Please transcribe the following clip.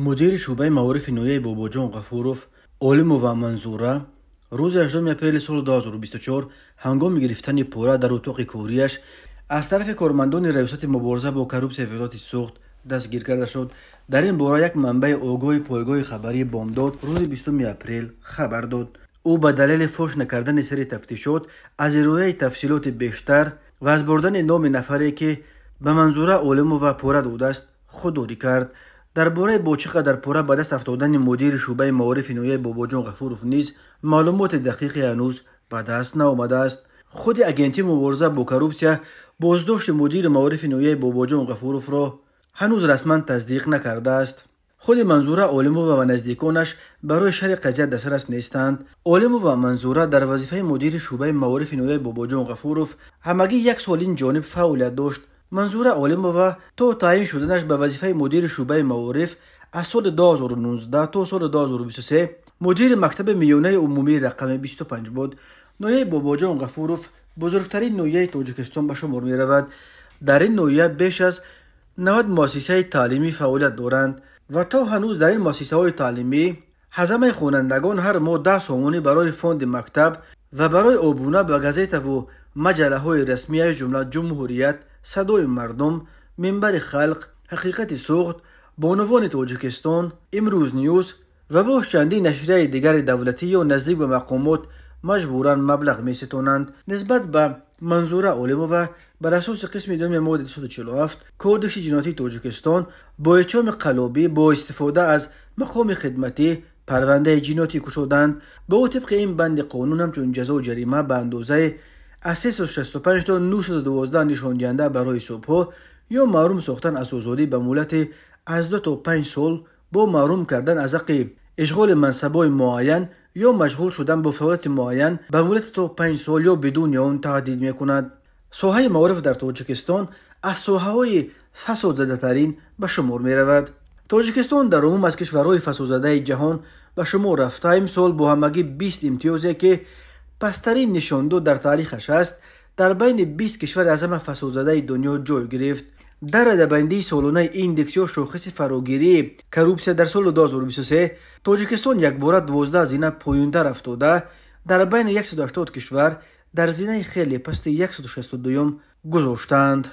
Мудири шӯъбаи маорифи ноҳияи Бобоҷон Ғафуров Олимова Манзура рӯзи 8 апрели соли 2024 ҳангоми гирифтани пора дар утоқи корияш аз тарафи кормандони Раёсати мубориза бо коррупсияи вилояти Суғд дастгир карда шуд. Дар ин бора як манбаи огоҳи пойгоҳи хабарии Бомдод рӯзи 20 апрел хабар дод. Ӯ ба далели фош накардани сирри тафтишот аз ирояи тафсилоти бештар ва аз бурдани номи нафаре, ки ба Манзура Олимова пора додааст, худдорӣ кард. Дар бораи бо чӣ қадар пора ба даст афтодани мудири шӯъбаи маорифи ноҳияи Бобоҷон Ғафуров низ маълумоти дақиқе ҳанӯз ба даст наомадааст. Худи Агентии мубориза бо коррупсия боздошти мудири маорифи ноҳияи Бобоҷон Ғафуровро ҳанӯз расман тасдиқ накардааст. Худи Манзура Олимова ва наздиконаш барои шарҳи қазия дастрас нестанд. Олимова Манзура дар вазифаи мудири шӯъбаи маорифи ноҳияи Бобоҷон Ғафуров ҳамагӣ як сол ин ҷониб фаъолият дошт. Манзура Олимова то таъин шуданаш ба вазифаи мудири шӯъбаи маориф аз соли 2019 то соли 2023 мудири мактаби миёнаи умумии рақами 25 буд. Ноҳияи Бобоҷон Ғафуров бузургтарин ноҳияи Тоҷикистон ба шумор меравад. Дар ин ноҳия беш аз 90 муассисаи таълимӣ фаъолият доранд ва то ҳанӯз дар ин муассисаҳои таълимӣ ҳазамаи хонандагон ҳар моҳ 10 сомонӣ барои фонди мактаб ва барои обуна ба газетаву маҷаллаҳои расмӣ, аз ҷумла «Ҷумҳурият», «Садои мардум», «Минбари халқ», «Ҳақиқати Суғд», «Бонувони Тоҷикистон», «Имрӯз Ньюз» ва боз чандин нашрияи дигари давлатӣ ё наздик ба мақомот маҷбуран маблағ меситонанд. Нисбат ба Манзура Олимова бар асоси қисми дуюми моддаи 247 Кодекси ҷиноятии Тоҷикистон бо иттиҳоми қаллобӣ бо истифода аз мақоми хидматӣ парвандаи ҷиноятӣ кушоданд. Ба ӯ тибқи ин банди қонун ҳамчун ҷазо ҷарима ба андозаи аз 365 то 912 нишондиҳанда барои ҳисобҳо ё маҳрум сохтан аз озодӣ ба муҳлати аз 2 то 5 сол бо маҳрум кардан аз ҳаққи ишғоли мансабҳои муайян ё машғул шудан бо фаъолияти муайян ба муҳлати то 5 сол ё бидуни он таҳдид мекунад. Соҳаи маориф дар Тоҷикистон аз соҳаҳои фасодзадатарин ба шумор меравад. Тоҷикистон дар умум аз кишварҳои фасодзадаи ҷаҳон ба шумор рафта, имсол бо ҳамагӣ 20 имтиёзе, ки пасттарин нишондод дар таърихаш аст, дар байни 20 кишвари аз ҳама фасодзадаи дунё ҷой гирифт. Дар радабандии солонаи индекс ё шохиси фарогирии коррупсия дар соли 2023 Тоҷикистон якбора 12 зина поёнтар афтода, дар байни 180 кишвар дар зинаи хеле пасти 162 гузоштанд.